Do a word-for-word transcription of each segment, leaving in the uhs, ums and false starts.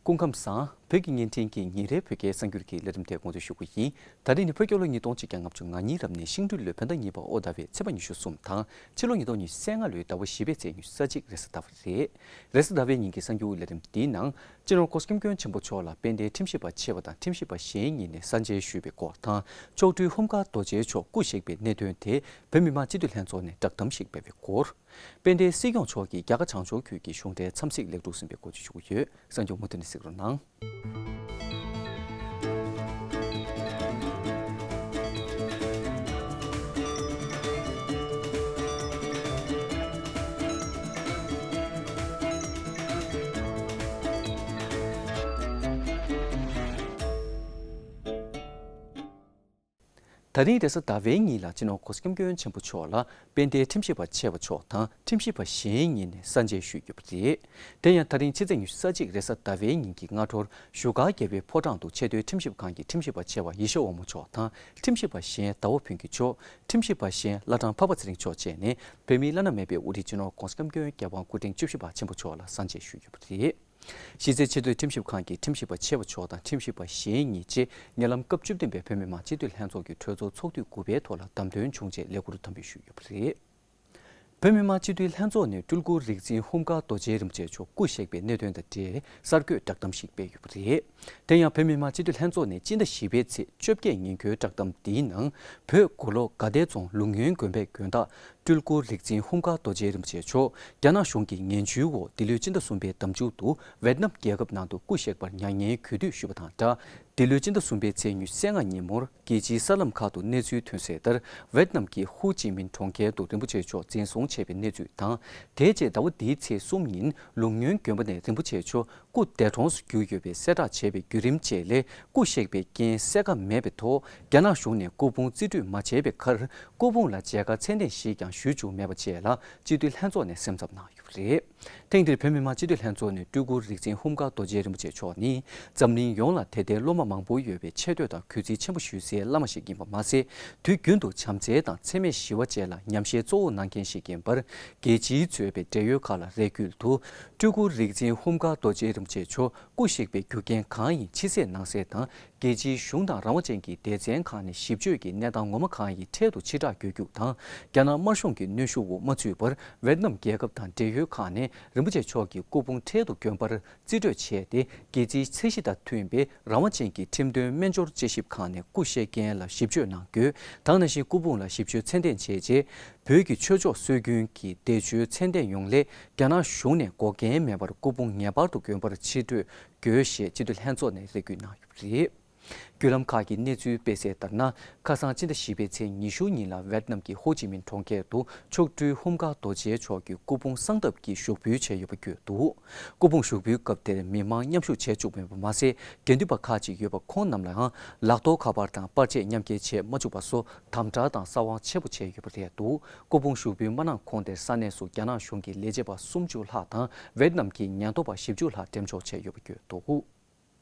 སྐུ་ཁམས་བཟང་། བོད་ཀྱི་བརྙན་འཕྲིན་གྱི་ཉིན་རེའི་བོད་སྐད་གསར་འགྱུར་གྱི་ལས་རིམ་དེ་འགོ་འཛུགས་ཞུ་གི་ཡིན། ད་རེས་ནི་བོད་རྒྱལ་ལོ་ཉིས་སྟོང་ཆིག་བརྒྱ་ལྔ་བཅུ་ང་གཉིས་རབ་གནས་ཤིང་སྦྲུལ་ལོའི་བོད་ཟླ་གཉིས་པ་ཨོ་ཟླ་བའི་ཚེས་པ་ཉི་ཤུ་གསུམ་དང་ཕྱི་ལོ་ཉིས་སྟོང་ཉི་ཤུ་རྩ་ལྔ་ལོའི་ཟླ་བ་བཞི་པའི་ཚེས་ཉི་ཤུ་རྩ་གཅིག་རེས་གཟའ་ཟླ་བ་རེད། རེས་གཟའ་ཟླ་བའི་ཉིན་གྱི་གསར་འགྱུར་ལས་རིམ་འདིའི་ནང་། སྤྱི་ནོར་གོང་ས་སྐྱབས་མགོན་ཆེན་པོ་མཆོག་ལ་དཔལ་ལྡན་ཁྲིམས་ཞིབ་པ་ཆེ་བ་དང་ཁྲིམས་ཞིབ་པ་གཞན་གཉིས་ནས་གསན་མཇལ་ཞུས་པའི་སྐོར་དང་། མཆོག་སྤྲུལ་ཧཱུྃ་སྒར་རྡོ་རྗེ་མཆོག་སྐུ་གཤེགས་པའི་གནད་དོན་དེ་བོད་མི་མང་སྤྱི་འཐུས་ལྷན་ཚོགས་ནས་བསྒྲགས་གཏམ་ཞིག་སྤེལ་བའི་སྐོར། དཔལ་ལྡན་སྲིད་སྐྱོང་མཆོག་གིས་རྒྱ་གར་བྱང་ཕྱོགས་ཁུལ་གྱི་གཞུང་འབྲེལ་འཚམས་གཟིགས་ལེགས་གྲུབ་ཟིན་པའི་སྐོར་བཅས་ཞུ་གི་ཡོད། གསར་འགྱུར་མུ་མཐུད་ནས་གཟིགས་རོགས་གནང་། ད་རིང་རེས་གཟའ་ཟླ་བའི་ཉིན་ལ་སྤྱི་ནོར་གོང་ས་སྐྱབས་མགོན་ཆེན་པོ་མཆོག་ལ་དཔལ་ལྡན་ཁྲིམས་ཞིབ་པ་ཆེ་བ་མཆོག་དང་ཁྲིམས་ཞིབ་པ་གཞན་གཉིས་ནས་གསན་མཇལ་ཞུས་ཡོད་པ་རེད། དེ་ཡང་ད་རིང་ཕྱི་ཚེས་ཉི་ཤུ་རྩ་གཅིག་རེས་གཟའ་ཟླ་བའི་ཉིན་གྱི་སྔ་དྲོར་བཞུགས་སྒར་རྒྱལ་བའི་ཕོ་བྲང་དུ་ཆེས་མཐོའི་ཁྲིམས་ཞིབ་ཁང་གི་ཁྲིམས་ཞིབ་པ་ཆེ་བ་ཡེ་ཤེས་དབང་མོ་མཆོག་དང་ཁྲིམས་ཞིབ་པ་གཞན་ཟླ་བ་ཕུན་སྐྱིད་མཆོག་ཁྲིམས་ཞིབ་པ་གཞན་བླ་བྲང་འཕགས་པ་ཚེ་རིང་མཆོག་བཅས་ནས་བོད་མིའི་བླ་ན་མེད་པའི་དབུ་ཁྲིད་སྤྱི་ནོར་གོང་ས་སྐྱབས་མགོན་རྒྱལ་དབང་སྐུ་ཕྲེང་བཅུ་བཞི་པ་ཆེན་པོ་མཆོག་ལ་གསན་མཇལ་ཞུས་ཡོད་པ་རེད། གཞི་རྩའི་ཆེས་མཐོའི་ཁྲིམས་ཞིབ་ཁང་གི་ཁྲིམས་ཞིབ་པ་ཆེ་བ་མཆོག་དང་ཁྲིམས་ཞིབ་པ་གཞན་གཉིས་བཅས་ཉེ་ལམ་སྐབས་བཅུ་བདུན་པའི་བོད་མི་མང་སྤྱི་འཐུས་ལྷན་ཚོགས་ཀྱི་གྲོས་ཚོགས་ཚོགས་དུས་དགུ་པའི་ཐོག་ལ་བདམས་ཐོན་བྱུང་རྗེས་ལས་ཁུར་དམ་འབུལ་ཞུས་ཡོད་པ་རེད། བོད་མི་མང་སྤྱི་འཐུས་ལྷན་ཚོགས་ནས་སྤྲུལ་སྐུ་རིག་འཛིན་ཧཱུྃ་སྒར་རྡོ་རྗེ་རིན་པོ་ཆེ་མཆོག་སྐུ་གཤེགས་པའི་གནད་དོན་དང་འབྲེལ་གསར་འགོད་བསྒྲགས་གཏམ་ཞིག་སྤེལ་ཡོད་པ་རེད། དེ་ཡང་བོད་མི་མང་སྤྱི་འཐུས་ལྷན་ཚོགས་ནས་སྤྱི་ཟླ་བཞི་པའི་ཚེས་བཅོ་བརྒྱད་ཉིན་འཁོད་བསྒྲགས་གཏམ་འདིའི་ནང་། བོད་མགོ་ལོག་དགའ་ལྡན་རྫོང་ལུང་སྨྱོན་དགོན་པའི་དགོན་བདག་སྤྲུལ་སྐུ་རིག་འཛིན་ཧཱུྃ་སྒར་རྡོ་རྗེ་རིན་པོ་ཆེ་མཆོག་རྒྱ་ནག་གཞུང་གི་ངན་བྱུས་འོག་འདི་ལོའི་སྤྱི་ཟླ་གསུམ་པའི་ཟླ་མཇུག་ཏུ་ཝེད་ནམ་རྒྱལ་ཁབ་ནང་དུ་སྐུ་གཤེགས་པར་མྱ་ངན་གུས་འདུད་ཞུས་པ་དང་སྦྲགས། འདི་ལོའི་སྤྱི་ཟླ་གསུམ་པའི་ཚེས་ཉི་ཤུ་རྩ་ལྔ་ཉིན་མོར་རྒྱལ་སྤྱིའི་གསར་ལམ་ཁག་ཏུ་གནས་ཚུལ་ཐོན་གསལ་ལྟར། ཝེད་ནམ་གྱི་ཧུའུ་ཅི་མིན་གྲོང་ཁྱེར་དུ་རིན་པོ་ཆེ་མཆོག་འཛིན་བཟུང་བྱས་པའི་གནས་ཚུལ་དང་། དེའི་རྗེས་ཟླ་བ་འདིའི་ཚེས་གསུམ་ཉིན་ལུང་སྨྱོན་དགོན་པ་ནས་རིན་པོ་ཆེ་མཆོག་སྐུ་འདས་གྲོངས་སུ་གྱུར་ཡོད་པའི་གསལ་བསྒྲགས་བྱས་པའི་བརྒྱུད་རིམ་བཅས་ལས། སྐུ་གཤེགས་པའི་རྐྱེན་གསལ་ཁ་མེད་པའི་ཐོག་རྒྱ་ནག་གཞུང་ནས་སྐུ་ཕུང་རྩིས་སྤྲོད་མ་བྱས་པའི་ཁར། སྐུ་ཕུང་ལ་མཇལ་ཁ་མཚན་ལྡན་ཞིག་ཀྱང་ཞུ་བཅུག་མེད་པ་བཅས་ལ། སྤྱི་འཐུས་ལྷན་ཚོགས་ནས་སེམས་འཚབ་གནང་ཡོད་པ་རེད། ཐེངས་འདིར་བོད་མི་མང་སྤྱི་འཐུས་ལྷན་ཚོགས་ནས་སྤྲུལ་སྐུ་རིག་འཛིན་ཧཱུྃ་སྒར་རྡོ་རྗེ་རིན་པོ་ཆེ་མཆོག་ནི། འཛམ་གླིང་ཡོངས་ལ་དད་ལྡན་སློབ་མ་མང་པོ་ཡོད་པའི་ཆེ་བསྟོད་དང་གུས་བརྩི་ཆེན་པོ་ཞུ་སའི་བླ་མ་ཞིག་ཡིན་པ་མ་ཟད། དུས་རྒྱུན་དུ་བྱམས་བརྩེ་དང་འཚེ་མེད་ཞི་བ་བཅས་ལ་ཉམས་བཞེས་གཙོ་བོ་གནང་མཁན་ཞིག་ཡིན་པར། རྒྱལ་སྤྱིའི་གཙོས་པའི་འབྲེལ་ཡོད་ཁག་ལ་རེ་སྐུལ་དུ། སྤྲུལ་སྐུ་རིག་འཛིན་ཧཱུྃ་སྒར་རྡོ་རྗེ་རིན་པོ་ཆེ་མཆོག་སྐུ་གཤེགས་པའི་རྒྱུ་རྐྱེན་གང་ཡིན་ཕྱི་གསལ་ནང་གསལ་དང་། རྒྱལ་སྤྱིའི་གཞུང་དང་རང་དབང་ཅན་གྱི་སྡེ་ཚན་ཁག་ནས་ཞིབ་དཔྱོད་ཀྱི་གནས་སྟངས་ངོ་མ་གང་ཡིན་འཕྲལ་དུ་ཕྱིར་བསྒྲགས་བྱ་རྒྱུ་དང་། རྒྱ་ནག་དམར་གཞུང་གི་གནོན་ཤུགས་འོག་མ་ཚུད་པར་ཝེད་ནམ་རྒྱལ་ཁབ་དང་འབྲེལ་ཡོད་ཁག་ནས་རིན་པོ་ཆེ་མཆོག་གི་སྐུ་ཕུང་འཕྲལ་དུ་དགོན་པར་རྩིས་སྤྲོད་བྱས་ཏེ། རྒྱལ་སྤྱིའི་ཚད་གཞི་དང་མཐུན་པའི་རང་དབང་ཅན་གྱི་ཁྲིམས་དོན་སྨན་སྦྱོར་དཔྱད་ཞིབ་ཁང་ནས་སྐུ་གཤེགས་རྐྱེན་ལ་ཞིབ་དཔྱོད་གནང་དགོས། དེ་ནང་བཞིན་སྐུ་ཕུང་ལ་ཞིབ་དཔྱོད་ཚད་ལྡན་བྱས་རྗེས། བོད་ཀྱི་ཆོས་ཕྱོགས་སྲོལ་རྒྱུན་གྱི་འདས་མཆོད་མཚན་ལྡན་ཡོང་སླད། རྒྱ་ནག་གཞུང་ནས་འགོག་རྐྱེན་མེད་པར་སྐུ་ཕུང་ངེས་པར་དུ་དགོན་པར་ཕྱིར་སྤྲོད་དགོས་ཞེས་སྤྱི་འཐུས་ལྷན་ཚོགས་ནས་རེ་སྐུལ་གནང་ཡོད་པ་རེད། བརྒྱུད་ལམ་ཁག་གིས་གནས་ཚུལ་སྤེལ་གསལ་ལྟར་ན། ཁ་སང་སྤྱི་ཟླ་བཞི་པའི་ཚེས་ཉི་ཤུ་ཉིན་ལ་ཝེད་ནམ་གྱི་ཧོ་ཅི་མིན་གྲོང་ཁྱེར་དུ་མཆོག་སྤྲུལ་ཧཱུྃ་སྒར་རྡོ་རྗེ་མཆོག་གི་སྐུ་ཕུང་གསང་ཐབ་ཀྱི་ཞུགས་འབུལ་བྱས་ཡོད་པ་བརྗོད་འདུག་སྐུ་ཕུང་ཞུགས་འབུལ་སྐབས་དེར་མི་མང་མཉམ་ཞུགས་བྱས་བཅུག་མེད་པ་མ་ཟད། དགེ་འདུན་པ་ཁག་ཅིག་ཡོད་པ་ཁོང་རྣམས་ལའང་ལག་ཐོགས་ཁ་པར་དང་པར་ཆས་མཉམ་འཁྱེར་བྱས་མ་བཅུག་པ་སོགས་དམ་དྲག་དང་གསང་བ་ཆེན་པོ་བྱས་ཡོད་པ་རེད་འདུག་སྐུ་ཕུང་ཞུགས་འབུལ་མ་གནང་གོང་དེར་ས་གནས་སུ་རྒྱ་ནག་གཞུང་གི་ལས་བྱེད་པ་སུམ་ཅུ་ལྷག་དང་ཝེད་ནམ་གྱི་ཉེན་རྟོག་པ་བཞི་བཅུ་ལྷག་འགྲེམས་འཇོག་བྱས་ཡོད་པ་བརྗོད་འདུག་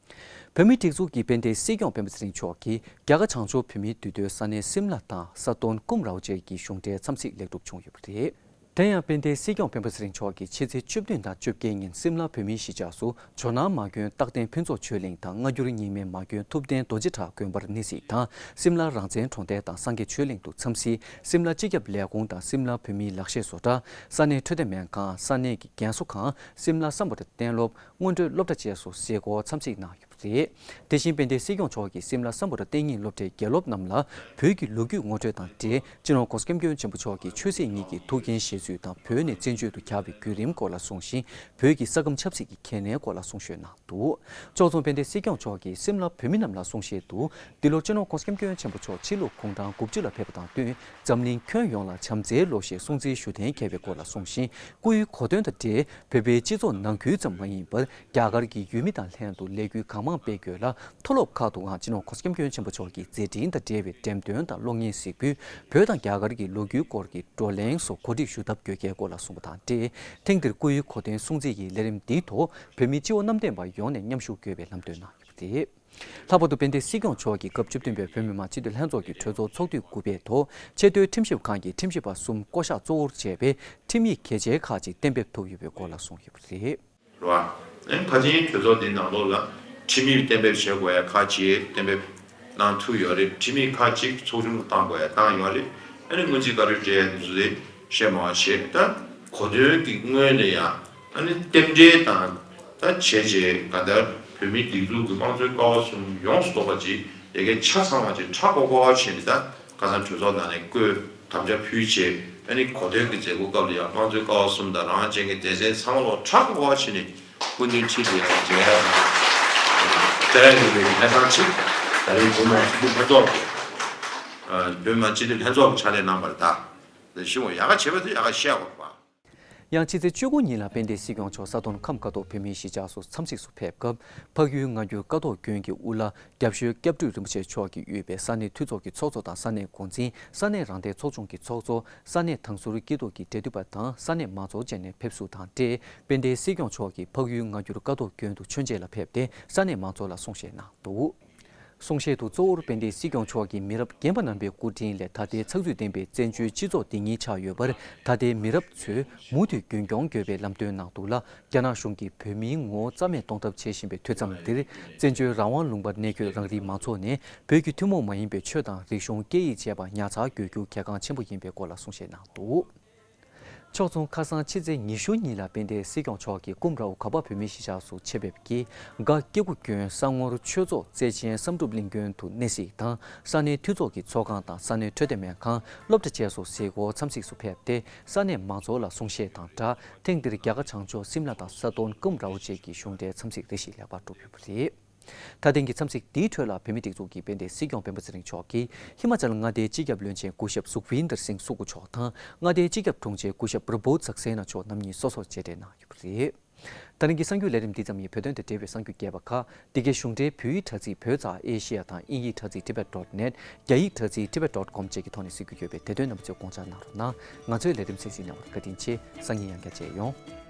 བོད་མིའི་སྒྲིག་འཛུགས་ཀྱི་དཔལ་ལྡན་སྲིད་སྐྱོང་སྤེན་པ་ཚེ་རིང་མཆོག་གིས་རྒྱ་གར་བྱང་ཕྱོགས་བོད་མིའི་འདུས་སྡོད་ས་གནས་སིམ་ལ་དང་ས་དོན་ཀུམ་རའོ་བཅས་ཀྱི་གཞུང་འབྲེལ་འཚམས་གཟིགས་ལེགས་གྲུབ་བྱུང་ཡོད་པ་རེད། དེ་ཡང་དཔལ་ལྡན་སྲིད་སྐྱོང་སྤེན་པ་ཚེ་རིང་མཆོག་གིས་ཕྱི་ཚེས་བཅུ་བདུན་དང་བཅོ་བརྒྱད་ཉིན་སིམ་ལ་བོད་མིའི་གཞིས་ཆགས་སུ་ཇོ་ནང་མ་དགོན་རྟག་བརྟན་ཕུན་ཚོགས་ཆོས་གླིང་དང་སྔ་འགྱུར་རྙིང་མའི་མ་དགོན་ཐུབ་བསྟན་རྡོ་རྗེ་བྲག་དགོན་པར་གནས་གཟིགས་དང་སིམ་ལ་རང་བཙན་གྲོང་རྡལ་དང་སངས་རྒྱས་ཆོས་གླིང་དུ་འཚམས་གཟིགས། སིམ་ལ་སྤྱི་ཁྱབ་ལས་ཁུངས་དང་སིམ་ལ་བོད་མིའི་ལག་ཤེས་བཟོ་གྲྭ། ས་གནས་འཕྲོད་བསྟེན་སྨན་ཁང་། ས་གནས་ཀྱི་རྒན་གསོ་ཁང་། སིམ་ལ་སམ་བྷོ་ཊ་གཏན་སློབ། སྔོན་འགྲོའི་སློབ་གྲྭ་བཅས་སུ་གཟིགས་སྐོར་འཚམས་གཟིགས་གནང་ཡོད་པ་རེད། དེ་བཞིན་དཔལ་ལྡན་སྲིད་སྐྱོང་མཆོག་གིས་སིམ་ལ་སམ་བྷོ་ཊ་གཏན་ཉིན་སློབ་གྲྭའི་དགེ་སློབ་རྣམས་ལ་བོད་ཀྱི་ལོ་རྒྱུས་ངོ་སྤྲོད་དང་འབྲེལ། སྤྱི་ནོར་གོང་ས་སྐྱབས་མགོན་ཆེན་པོ་མཆོག་གི་ཆོས་སྲིད་གཉིས་ཀྱི་ཐུགས་འགན་བཞེས་ཚུལ་དང་། བོད་ནས་བཙན་བྱོལ་དུ་གྱར་བའི་བརྒྱུད་རིམ་སྐོར་ལ་གསུངས་ཤིང་། བོད་ཀྱི་ས་ཁམས་ཆབ་སྲིད་ཀྱི་གལ་གནད་སྐོར་ལ་གསུང་བཤད་གནང་འདུག་ཕྱོགས་མཚུངས་དཔལ་ལྡན་སྲིད་སྐྱོང་མཆོག་གིས་སིམ་ལ་བོད་མི་རྣམས་ལ་གསུང་བཤད་དུ། འདི་ལོར་སྤྱི་ནོར་གོང་ས་སྐྱབས་མགོན་ཆེན་པོ་མཆོག་ཕྱི་ལུགས་གུང་གྲངས་དགུ་བཅུ་ལ་ཕེབས་པ་དང་བསྟུན། འཛམ་གླིང་ཁྱོན་ཡོངས་ལ་བྱམས་བརྩེའི་ལོ་ཞེས་སྲུང་བརྩི་ཞུ་གཏན་འཁེལ་བའི་སྐོར་ལ་གསུངས་ཤིང་། སྐུའི་གོ་སྟོན་དང་འབྲེལ། བོད་པའི་སྤྱི་ཚོགས་ནང་ཁུལ་ཙམ་མ་ཡིན་པར། རྒྱ་གར་གྱི་ཡུལ་མི་དང་ལྷན་དུ་ལས་འགུལ་གང་མང་སྤེལ་དགོས་ལ། མཐོ་སློབ་ཁག་ཏུའང་སྤྱི་ནོར་གོང་ས་སྐྱབས་མགོན་ཆེན་པོ་མཆོག་གི་མཛད་འཕྲིན་དང་འབྲེལ་བའི་འགྲེམས་སྟོན་དང་གློག་བརྙན་གཟིགས་འབུལ། བོད་དང་རྒྱ་གར་གྱི་ལོ་རྒྱུས་སྐོར་གྱི་བགྲོ་གླེང་སོགས་གོ་སྒྲིག་ཞུ་ཐབས་དགོས་གལ་སྐོར་ལ་གསུངས་པ་དང་འབྲེལ། ཐེངས་འདིར་སྐུའི་གོ་སྟོན་སྲུང་བརྩི་ཡི་ལས་རིམ་འདིའི་ཐོག་བོད་མི་སྤྱི་བོ་གནམ་བསྟན་པ་ཡོངས་ནས་མཉམ་ཞུགས་དགོས་པའི་ལམ་སྟོན་གནང་ཡོད་པ་རེད། ལྷག་པར་དུ་དཔལ་ལྡན་སྲིད་སྐྱོང་མཆོག་གིས་སྐབས་བཅུ་བདུན་པའི་བོད་མི་མང་སྤྱི་འཐུས་ལྷན་ཚོགས་ཀྱི་གྲོས་ཚོགས་ཚོགས་དུས་དགུ་པའི་ཐོག་ཆེས་མཐོའི་ཁྲིམས་ཞིབ་ཁང་གི་ཁྲིམས་ཞིབ་པ་གསུམ་བསྐོ་གཞག་གཙོ་བོར་བྱས་པའི་ཁྲིམས་ཡིག་གལ་ཆེ་ཁག་ཅིག་གཏན་འབེབས་ཐུབ་ཡོད་པའི་སྐོར་ལ་གསུངས་ཡོད་པ་རེད། ལོ། ཨ་ནི་ཕར་ཕྱིན་གྲོས་ཚོགས་འདིའི་ནང་ལོགས་ལ་ཁྲིམས་ཡིག་གཏན་འབེབས་བྱེད་དགོས་ཡ་ཁག་ཅིག་གཏན་འབེབས་གནང་ཐུབ་ཡོད་རེད། ཁྲིམས་ཡིག་ཁག་ཅིག་ཚོགས་ཆུང་ལ་བཏང་དགོས་ཡ་བཏང་ཡོད་རེད། ཨ་ནི་སྔོན་རྩིས་བཀའ་འཁྲོལ་སྤྲད་ཡ་འདི་ཚོ་དེ་བཤད་མ་བྱེད། ད་གོ་དོན་གྱི་སྔོན་ལ་ཡང་ཨ་ནི་རྟེན་འབྲེལ་དང་ད་བྱས་རྗེས་ག་ད་བོད་མིའི་སྒྲིག་འཛུགས་ཀྱི་དམངས་གཙོའི་ཀ་བ་གསུམ་ཡོངས་སུ་རྫོགས་པ་ཅིག་ཡ་གི་ཆ་ཚང་བ་ཅིག་ཁྲ་ཀོ་ཀོ་བ་བྱས་ནས་ད་ཁ་སང་གྲོས་ཚོགས་ནང་ནས་བསྐོས་དམ་བཅའ་ཕུལ་བྱས། ཨ་ནི་གོ་དོན་གྱི་མཛད་སྒོ་སྐབས་ལ་ཡང་དམངས་གཙོའི་ཀ་བ་གསུམ་དང་རང་དབང་ཅན་གྱི་སྡེ་ཚན་ཚང་མ་ལོག་ཁྲ་ཀོ་ཀོ་བ་བྱས་ནས་སྐུ་མདུན་ཁྲིད་དེ་ཡང་མཇལ་ཡ་དང་། བཅར་ཡ་ཡོད་པའི་ལྷན་ཁང་ཅིག་ད་རེས་བོད་མི་མང་སྤྱི་འཐུས་ལྷན་ཚོགས་ཀྱི་ཨ་བོད་མི་མང་སྤྱི་འཐུས་ལྷན་ཚོགས་ཀྱི་ཕྱག་ལས་གནང་བར་ད་ཞུ་འོང་ཡག་ག་བྱེད་པ་དེ་ཡག་ག་བཤད་དགོས་པ། ཡང་ཕྱི་ཚེས་བཅུ་དགུ་ཉིན་ལ་དཔལ་ལྡན་སྲིད་སྐྱོང་མཆོག་ས་དོན་ཁམས་ཀ་ཐོག་བོད་མིའི་གཞིས་ཆགས་སུ་འཚམས་གཟིགས་སུ་ཕེབས་སྐབས། འཕགས་ཡུལ་སྔ་འགྱུར་ཀ་ཐོག་དགོན་གྱི་དབུ་བླ་རྒྱབ་ཤོད་སྐྱབས་སྤྲུལ་རིན་པོ་ཆེ་མཆོག་གིས་དབུས་པའི་ས་གནས་འཐུས་ཚོགས་ཀྱི་ཚོགས་གཙོ་དང་ས་གནས་འགོ་འཛིན། ས་གནས་རང་བདེན་ཚོགས་ཆུང་གི་ཚོགས་གཙོ། ས་གནས་དང་ཟུར་སྐྱིད་སྡུག་གི་འབྲེལ་མཐུད་པ་དང་ས་གནས་མང་ཚོགས་བཅས་ནས་ཕེབས་བསུ་དང་འབྲེལ། དཔལ་ལྡན་སྲིད་སྐྱོང་མཆོག་གིས་འཕགས་ཡུལ་སྔ་འགྱུར་ཀ་ཐོག་དགོན་དུ་མཆོད་མཇལ་ལ་ཕེབས་ཏེ་ས་གནས་མང་ཚོགས་ལ་གསུང་བཤད་གནང་འདུག། གསུང་བཤད་དུ་གཙོ་བོར་དཔལ་ལྡན་སྲིད་སྐྱོང་མཆོག་གིས་མི་རབས་རྒན་པ་རྣམ་པའི་སྐུ་དྲིན་ལས་ད་ལྟའི་ཚགས་ཚུད་ལྡན་པའི་བཙན་བྱོལ་སྤྱི་ཚོགས་འདི་ཉིད་ཆགས་ཡོད་པར། ད་ལྟའི་མི་རབས་ཚོས་མུ་མཐུད་རྒྱུན་སྐྱོང་དགོས་པའི་ལམ་སྟོན་གནང་འདུག་ལ། རྒྱ་ནག་གཞུང་གིས་བོད་མིའི་ངོ་བོ་རྩ་མེད་གཏོང་ཐབས་བྱེད་བཞིན་པའི་དུས་མཚམས་འདིར། བཙན་བྱོལ་རང་དབང་ལུང་པར་གནས་འཁོད་རང་རིགས་མང་ཚོགས་ནས་བོད་ཀྱི་ཐུན་མོང་མ་ཡིན་པའི་ཆོས་དང་རིག་གཞུང་སྐད་ཡིག་བཅས་པ་ཉར་ཚགས་དགོས་རྒྱུ་གལ་འགངས་ཆེན་པོ་ཡིན་པའི་སྐོར་ལ་གསུང་བཤད་གནང་འདུག། ཕྱོགས་མཚུངས་ཁ་སང་ཕྱི་ཚེས་ཉི་ཤུ་ཉིན་ལ་དཔལ་ལྡན་སྲིད་སྐྱོང་མཆོག་གིས་ཀུམ་རའོ་ག་པ་བོད་མིའི་གཞིས་ཆགས་སུ་ཆེད་ཕེབས་ཀྱིས། ག་སྐྱེ་རྒུ་མགོན་ས་ངོར་ཆོས་ཚོགས་བརྩེ་ཆེན་བསམ་གྲུབ་གླིང་དགོན་དུ་གནས་གཟིགས་དང་། ས་གནས་འཐུས་ཚོགས་ཀྱི་ཚོགས་ཁང་དང་ས་གནས་འཕྲོད་བསྟེན་སྨན་ཁང་། སློབ་གྲྭ་བཅས་སུ་གཟིགས་སྐོར་འཚམས་གཟིགས་སུ་ཕེབས་ཏེ། ས་གནས་མང་ཚོགས་ལ་གསུང་བཤད་དང་སྦྲགས། ཐེངས་འདིར་རྒྱ་གར་བྱང་ཕྱོགས་སིམ་ལ་དང་ས་དོན་ཀུམ་རའོ་བཅས་ཀྱི་གཞུང་འབྲེལ་འཚམས་གཟིགས་རེ་ཞིག་ལེགས་པར་གྲུབ་ཡོད་པ་རེད། ད་ཐེངས་ཀྱི་འཚམས་གཟིགས་འདིའི་ཁྲོད་ལ་བོད་མིའི་སྒྲིག་འཛུགས་ཀྱི་དཔལ་ལྡན་སྲིད་སྐྱོང་སྤེན་པ་ཚེ་རིང་མཆོག་གིས་ཧི་མ་ཅལ་མངའ་སྡེའི་སྤྱི་ཁྱབ་བློན་ཆེན་སྐུ་ཞབས་སུག་བིན་དར་སིང་སུ་ཀུ་མཆོག་དང་མངའ་སྡེའི་སྤྱི་ཁྱབ་དྲུང་ཆེ་སྐུ་ཞབས་པྲ་བྷུ་ཛག་སེ་ན་མཆོག་རྣམ་གཉིས་སོ་སོར་མཇལ་འཕྲད་གནང་ཡོད་པ་རེད། ད་རིང་གི་གསར་འགྱུར་ལས་རིམ་འདི་ཙམ་ཡིན། བོད་དོན་དང་འབྲེལ་བའི་གསར་འགྱུར་རྒྱས་པ་ཁག་འདི་གའི་གཞུང་འབྲེལ་བོད་ཡིག་དྲ་ཚིགས་བོད་ཙ་ཨེ་ཤི་ཡ་དང་དབྱིན་ཡིག་དྲ་ཚིགས་tibet dot net། རྒྱ་ཡིག་དྲ་ཚིགས་tibet dot com་བཅས་ཀྱི་ཐོག་ནས་གཟིགས་རྒྱུ་ཡོད་པས་དེ་དོན་རྣམ་པ་ཚོས་དགོངས་འཇགས་གནང་རོགས་གནང་། ང་ཚོའི་ལས་རིམ་གསན་གཟིགས་གནང་བར་བཀའ་དྲིན་ཆེ། སང་ཉིན་ཡང་བསྐྱར་མཇལ་ཡོང་།